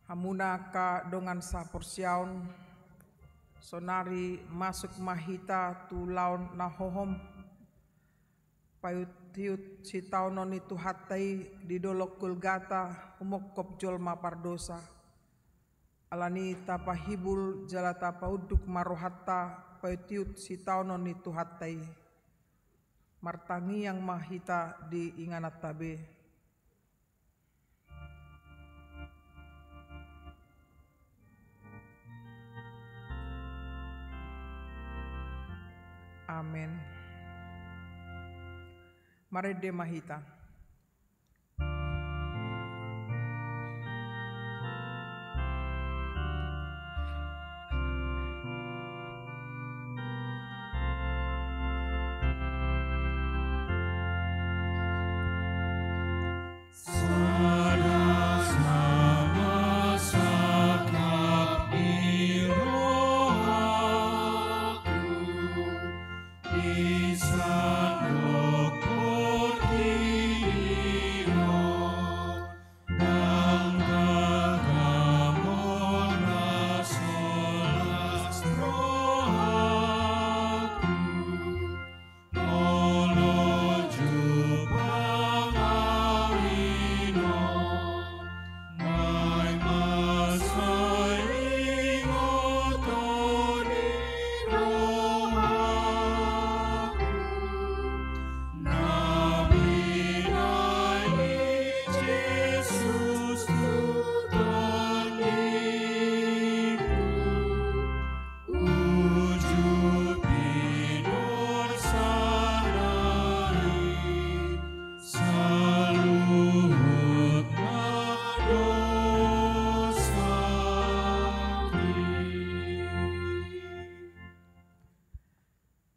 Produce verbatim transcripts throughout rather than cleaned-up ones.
Hamuna angka dongan saporseaon, sonari masuk ma hita tu ulaon na hohom, paihutihut sitaonon ni Tuhanta i di dolok Golgata, humongkop jolma pardosa. Alani i tapahibul jala tapaunduk ma rohanta paihutihut sitaonon ni Tuhanta i. Martangiang ma hita di ingananta be. Amen. Marende ma hita.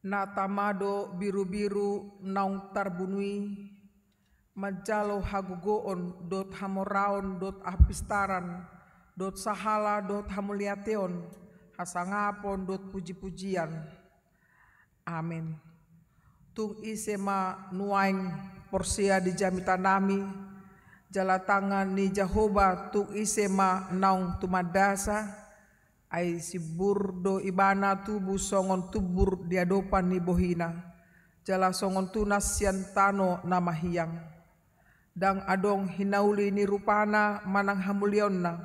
Na tama do birubiru naung tarbunu i, manjalo hagogoon dohot hamoraon dohot hapistaran, dohot sahala dohot hamauliateon, hasangapon dohot pujipujian. Amen. Tung ise ma nuaeng porsea di jamitanami, jala tangan ni Jahowa tung ise ma naung tumandasa? Ai simbur do ibana tubu songon tumbur di adopan ni bohina, jala songon tunas sian tano na mahiang. Ndang adong hinauli ni rupana manang hamuliaonna.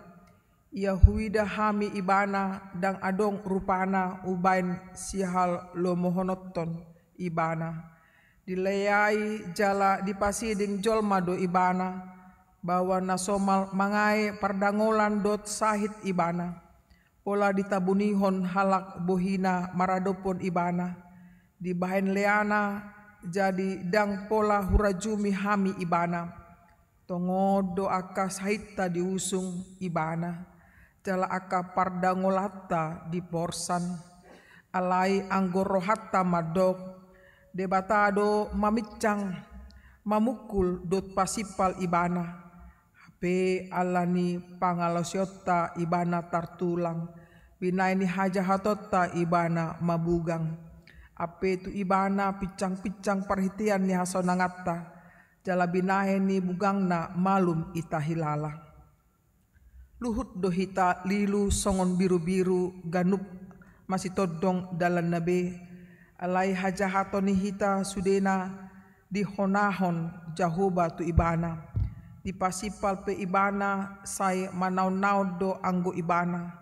Ia huida hami ibana, ndang adong rupana hubaen sihalomohononhon ibana. Dileai jala dipasiding jolma do ibana, baoa na somal mangae pardangolan dohot sahit ibana. Pola ditabunihon halak bohina maradophon ibana, dibahen leana, jadi ndang pola hurajumi hami ibana. Tongon do angka sahitta diusung ibana, jala angka pardangolanta diporsan. Alai anggo rohanta mandok, Debata do mamincang, mamungkul dohot pasimpal ibana. Hape ala ni pangalaosionta ibana tartulang, binahen ni hajahatonta ibana mabugang. Hape tu ibana pincangpincang parhitean ni hasonanganta, jala binahen ni bugangna malum hita hilala. Luhut do hita lilu songon birubiru, ganup masitondong dalanna be. Alai hajahaton ni hita sudena dihonahon Jahowa tu ibana. Dipasimpal pe ibana, sai manaonnaon do anggo ibana.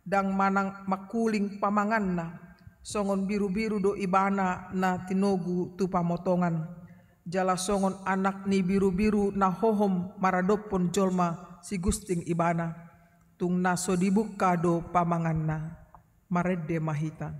Ndang manang mangkuling pamanganna, songon birubiru do ibana na tinogu tu pamotongan. Jala songon anak ni birubiru na hohom maradophon jolma sigusting ibana, tung na so dibungka do pamanganna. Marende ma hita.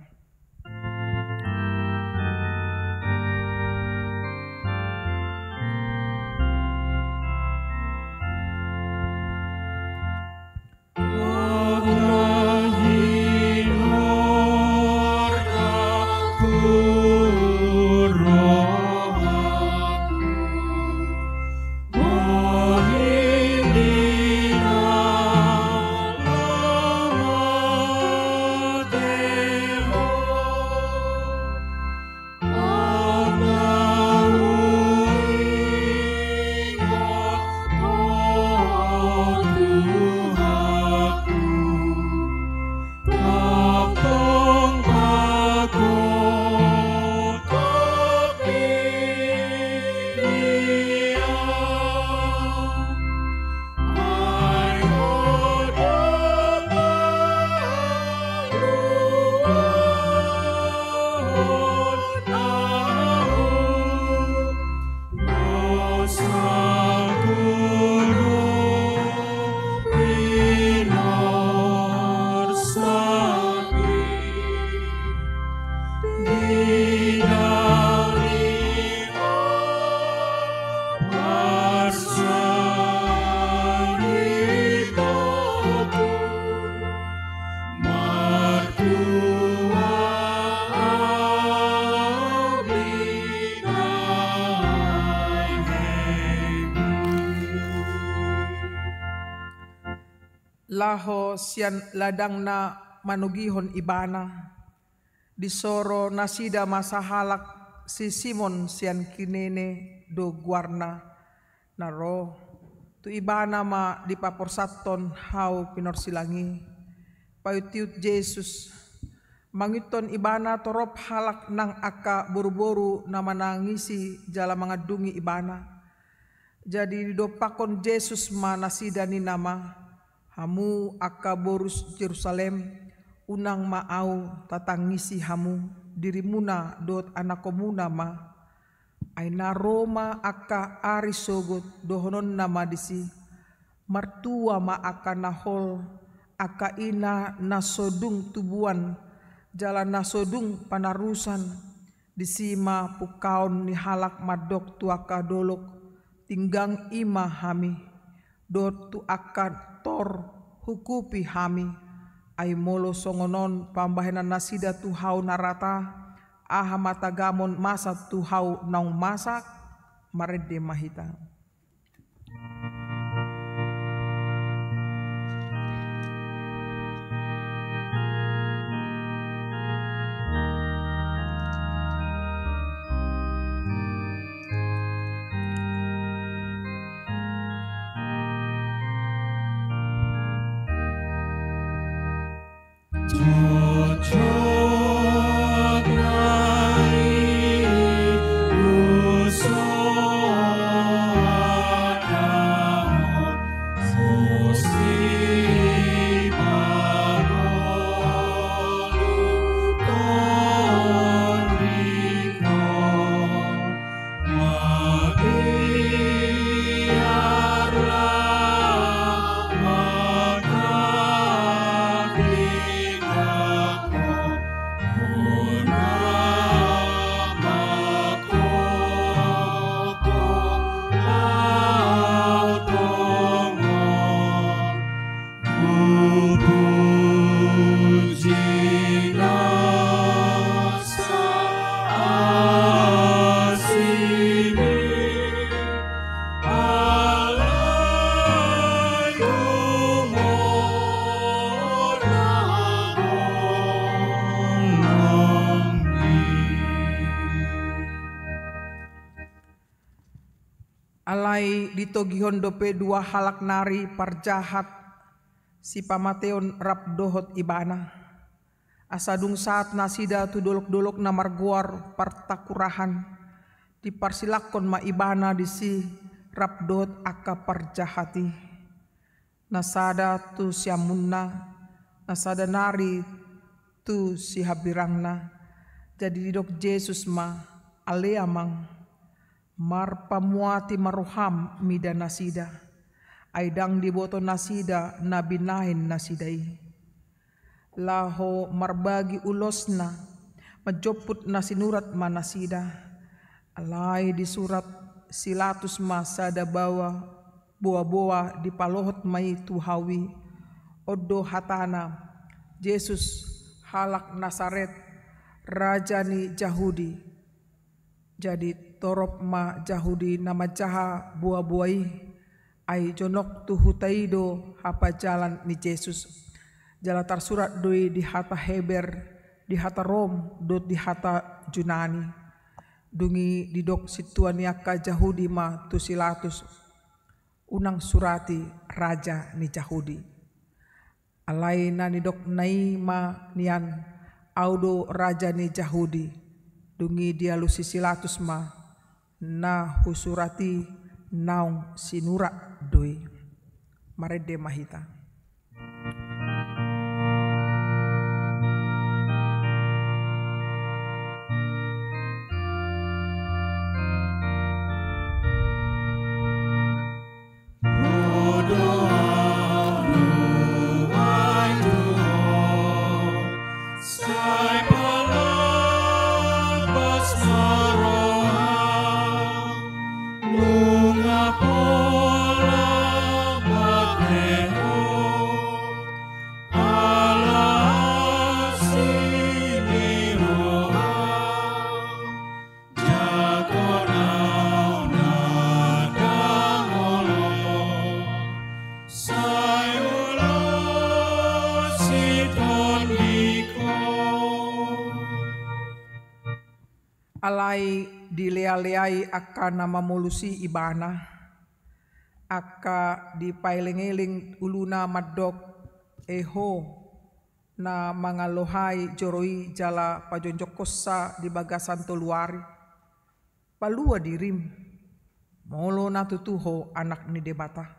Laho sian ladangna manogihon ibana, disoro nasida ma sahalak, si Simon sian Kirene do goarna, na ro. Tu ibana ma dipaporsanhon hau pinorsilang i. Paihutihut Jesus, mangihuthon ibana torop halak nang angka boruboru na manangisi jala mangandungi ibana. Jadi didompakhon Jesus ma nasida, nina ma, hamu angka boru Jerusalem, unang ma Ahu tatangisi hamu, dirimuna dohot anakhonmuna ma. Ai na ro ma angka ari sogot, dohononna ma disi, martua ma angka na hol, angka ina na so dung tubuan, jala na so dung panarusan. Disi ma pungkaon ni halak mandok tu angka dolok, tinggang i ma hami, dohot tu angka tor, hukupi hami. Ai molo songon on pambahenan nasida tu hau na rata, aha ma tagamon masa tu hau naung masa? Marende ma hita. Alai ditogihon dope dua halak nari parjahat, sipamateon rap dohot ibana. Asa dung sahat nasida tu dolok-dolok na margoar Partakurahan, diparsilanghon ma ibana disi rap dohot angka parjahat i. Na sada tu siamunna, na sada nari tu sihambirangna. Jadi didok Jesus ma, ale amang, marpamuati ma roham mida nasida, ai ndang diboto nasida na binahen nasida i. Laho marbagi ulosna, manjomput na sinurat ma nasida. Alai disurat si Latus ma sada baoa, boaboa, dipalohot ma i tu hau i. On do hatana, Jesus, halak Nasaret, raja ni Jahudi. Jadi torop ma Jahudi na manjaha boaboa i, ai jonok tu huta i do hapajalan ni Jesus. Jala tarsurat do i di hata Heber, di hata Rom, dohot di hata Junani. Dung i didok sintua ni angka Jahudi ma tu si Latus, unang surati raja ni Jahudi. Alai na nidokna i ma nian, ahu do raja ni Jahudi. Dung i dialusi si Latus ma, na husurat i naung sinurat do i. Marende ma hita. Alai dilea-leai angka na mamolus i ibana, angka dipaeleng-eleng uluna mandok, "E ho, na mangalohai joro i jala pajongjongkonsa di bagasan tolu ari, palua dirim, molo na tutu ho Anak ni Debata.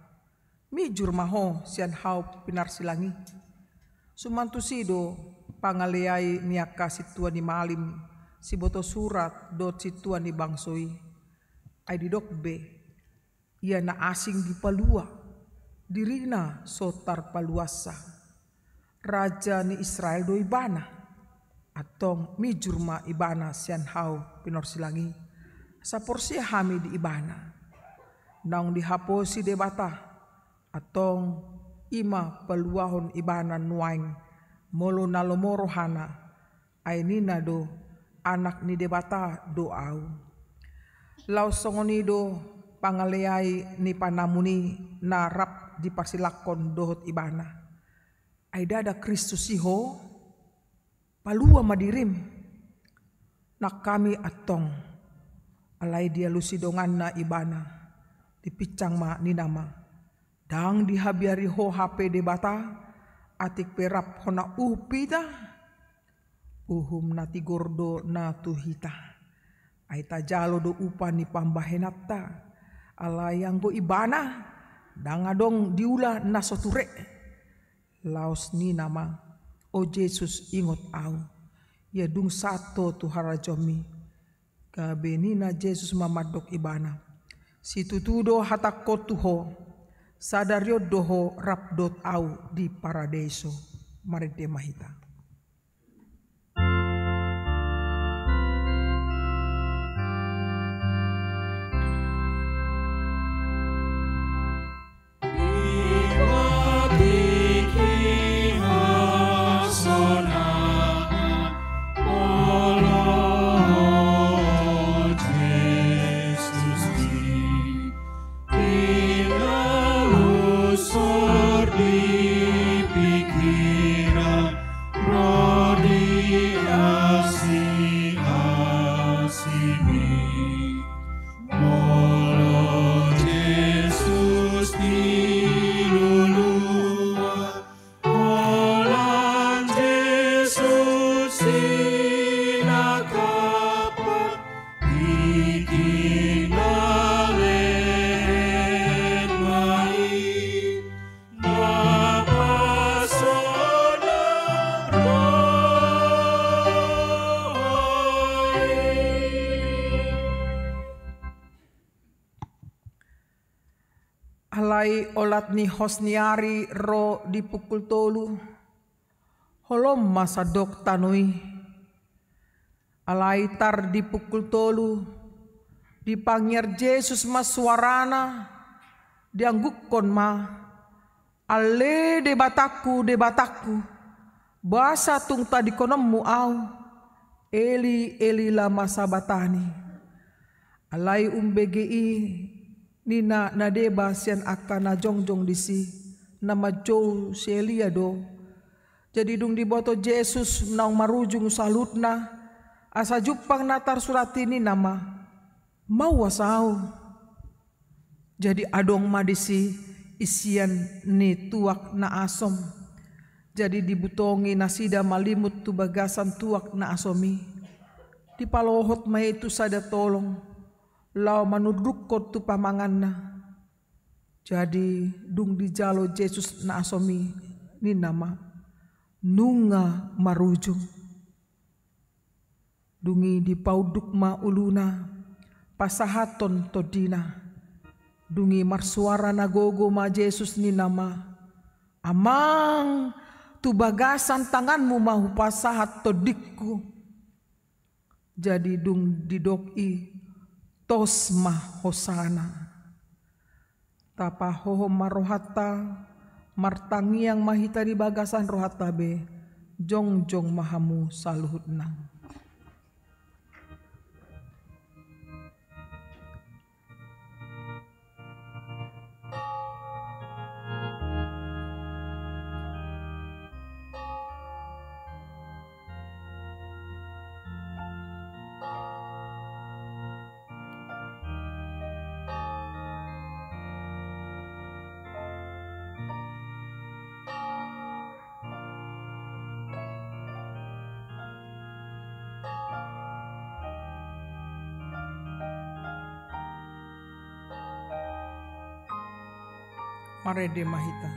Mijur ma ho sian hau pinarsilang i." Suman tusi do pangaleai ni angka sintua ni malim, siboto surat dohot sintua ni bangso i. Ai didok be, "Ia na asing dipalua, dirina so tarpaluansa. Raja ni Israel do ibana. Antong mijur ma ibana sian hau pinarsilang i, asa porsea hami di ibana. Naung dihaposi Debata, antong i ma paluahon ibana nuaeng, molo na lomo rohana, ai ninna do, Anak ni Debata do ahu." Laos songon i do pangaleai ni panamun i na rap diparsilangkon dohot ibana. Ai ndada Kristus i ho? Palua ma dirim. Nang hami antong. Alai dialusi donganna ibana, dipinsang ma ninna ma, "Ndang dihabiari ho hape Debata, atik pe rap hona uhum hita? Uhum na tigor do na tu hita. Ai tajalo do upa ni pambahenanta. Alai anggo ibana, ndang adong diula na so ture." Laos ninna ma, "O Jesus, ingot ahu, ia dung sahat ho tu harajaonmi." Gabe ninna Jesus ma mandok ibana, "Situtu do hatangkon tu ho, sadari on do ho rap dohot ahu di paradeiso." Marende ma hita. Pinalus di pikiran ro di asi-asimi. Molo Jesus diluluan, holan Jesus sinangkapan, tingki na lean ma i na pasonang roha i. Alai olat ni hos ni ari ro di pukul tolu, holom ma sandok tano i. Alai tar di pukul tolu, dipangiar Jesus ma suarana, dianggukkon ma, "Ale Debatangku, Debatangku, boasa tung tadingkononmu ahu? Eli, Eli, lama sabaktani?" Alai umbege i, ninna na deba sian angka na jongjong disi, na manjou si Elia do. Jadi dung diboto Jesus naung marujung saluhutna, asa jumpang na tarsurat i ninna ma, "Mauas ahu." Jadi adong ma disi isian ni tuak na asom. Jadi dibutongi nasida malimut tu bagasan tuak na asom i. Dipalohot ma i tu sada tolong, laho manundukkon tu pamanganna. Jadi dung dijalo Jesus na asom i, ninna ma, "Nunga marujung." Dung i dipaunduk ma uluna, pasahathon tondina. Dung i marsuara na gogo ma Jesus ninna ma, "Amang, tu bagasan tanganmu ma hupasahat tondingku." Jadi dung didok i, tos ma hosana. Tapahohom ma rohanta, martangiang ma hita di bagasan rohanta be, jongjong ma hamu saluhutna. Marende ma hita.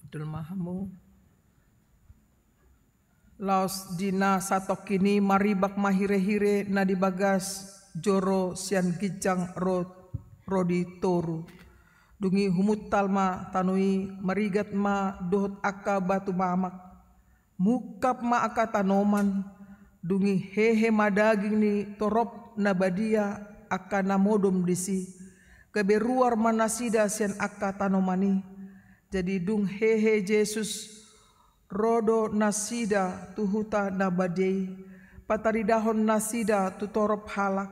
Hundul ma hamu. Laos di na satongkin i maribak ma hirehire na di bagas joro sian ginjang ro, ro di toru. Dung i humuntal ma tano i, marigat ma dohot angka batu mamak. Mungkap ma angka tanoman, dung i hehe ma daging ni torop na badia angka na modom disi, gabe ruar ma nasida sian angka tanoman i. Jadi dung hehe Jesus, ro do nasida tu huta na badia i, pataridahon nasida tu torop halak.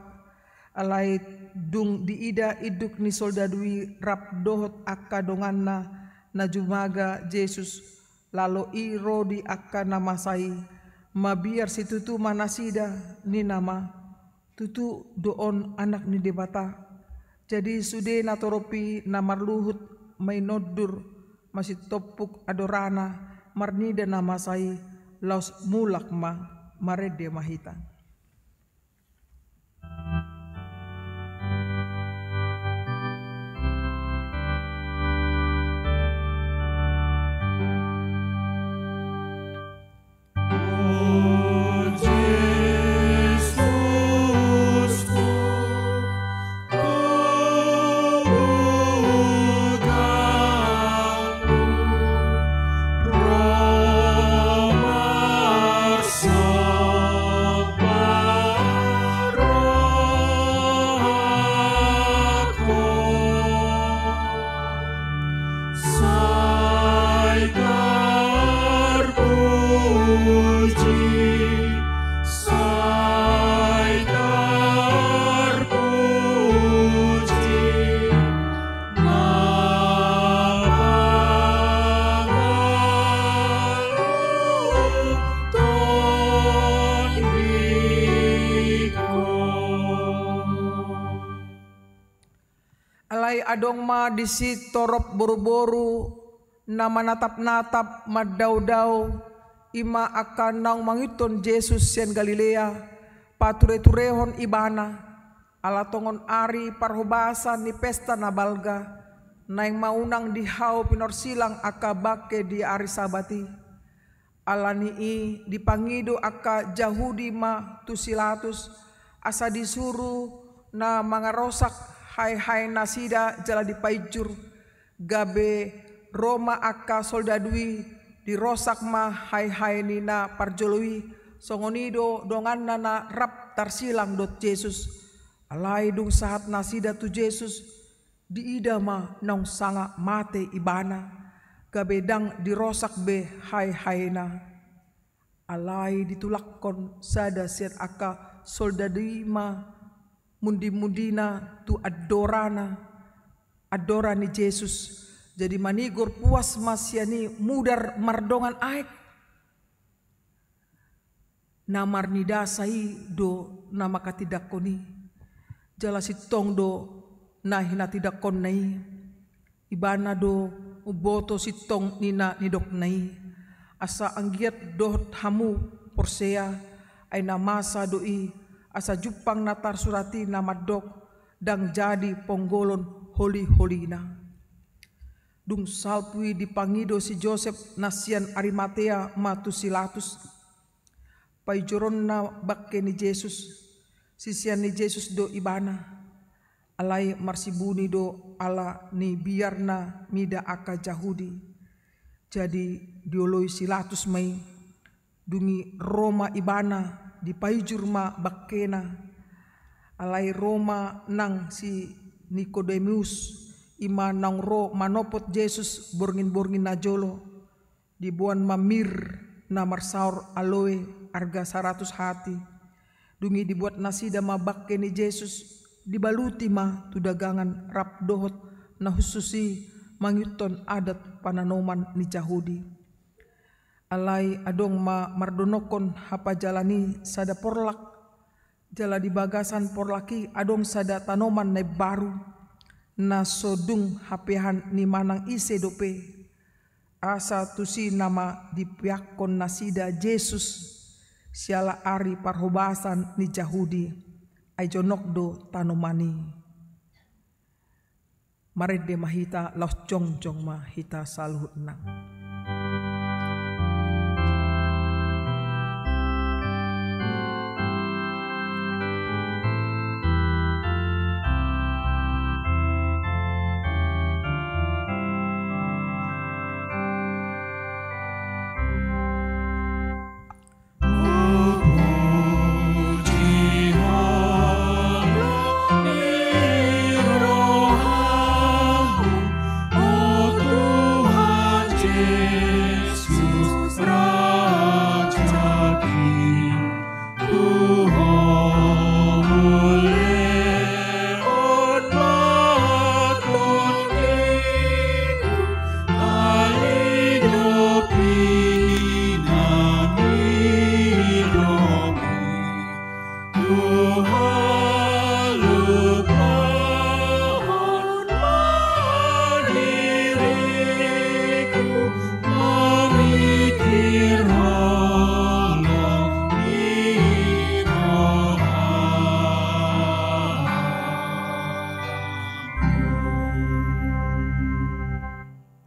Alai dung diida induk ni soldadu i rap dohot angka donganna na jumaga Jesus, lalo i ro di angka na masa i, mabiar situtu ma nasida, ninna ma: Tutu do on Anak ni Debata. Jadi sude natorop i na marluhut mainondur, masitompuk adorana, marnida na masa i, laos mulak ma. Marende ma hita. Sai tarpuji, sai tarpuji, na pangaluhon di ho. Alai adong ma disi torop boruboru na manatapnatap, mandaodao, i ma angka naung mangihuthon Jesus sian Galilea, patureturehon Ibana, ala tongon ari parhobasan ni pesta na balga, naeng ma unang di hau pinorsilang angka bangke di ari Sabat i. Alani i dipangido angka Jahudi ma tu si Pilatus, asa disuru na mangarosak haehaenasida jala dipainjur, gabe ro ma angka soldadu i, dirosak ma haehae ni na parjolo i, Songon i do donganna na rap tarsilang dohot Jesus. Alai dung sahat nasida tu Jesus, diida ma naung sanga mate ibana, gabe ndang dirosak be haehaena. Alai ditulakkon sada sian angka soldadu i ma mundimundina tu andorana, andora ni Jesus. Jadi manigor puas ma sian i mudar mardongan aek. Na marnidasa i do na manghatindanghon i. Jala sintong do na hinatindangkonna i. Ibana do umboto sintong ni na nidokna i. Asa anggiat dohot hamu porsea, ai na masa do i, asa jumpang na tarsurat i na mandok, ndang jadi ponggolon holiholina. Dung salpu i dipangido si Josep na sian Arimatea ma tu si Latus. Paijoronna bangke ni Jesus, sisean ni Jesus do ibana. Alai marsibuni do ala ni biarna mida angka Jahudi. Jadi dioloi si Latus ma i. Dung i ro ma ibana, dipaijur ma bangkena. Alai ro ma nang si Nikodemus, i ma naung ro manopot Jesus borngin-borngin na jolo. Diboan ma mir na marsaor aloe arga saratus hati. Dung i dibuat nasida ma bangke ni Jesus, dibaluti ma tu dagangan rap dohot na hushus i mangihuthon adat pananoman ni Jahudi. Alai adong ma mardonokkon hapajalan i sada porlak, jala di bagasan porlak i adong sada tanoman na imbaru, na so dung hapeahan ni manang ise dope. Asa tusi nama dipeakkon nasida Jesus siala ari parhobasan ni Jahudi, ai jonok do tanoman i. Marende ma hita, laos jongjong ma hita saluhutna.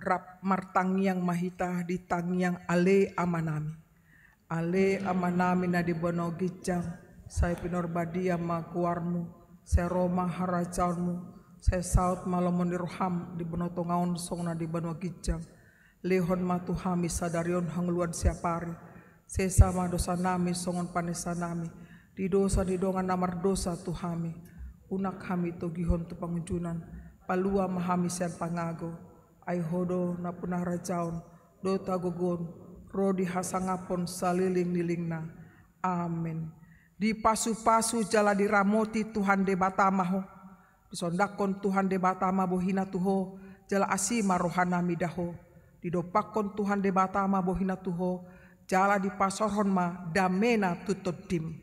Rap martangiang ma hita di tangiang Ale Amanami. Ale Amanami na di banua ginjang, sai pinarbadia ma goarmu, sai ro ma harajaonmu, sai saut ma lomo ni roham di banua tonga on songon na di banua ginjang. Lehon ma tu hami sadari on hangoluan siapari. Sesa ma dosanami songon panesanami di dosa ni dongan na mardosa tu hami. Unang hami togihon tu pangunjunan. Palua ma hami sian pangago. Ai Ho do nampuna harajaon dohot hagogoon ro di hasangapon salelenglelengna. Amen. Dipasupasu jala diramoti Tuhan Debata ma ho. Disondangkon Tuhan Debata ma bohina tu ho, jala asi ma rohana mida ho. Didompakkon Tuhan Debata ma bohina tu ho, jala dipasaorhon ma damena tu tondim.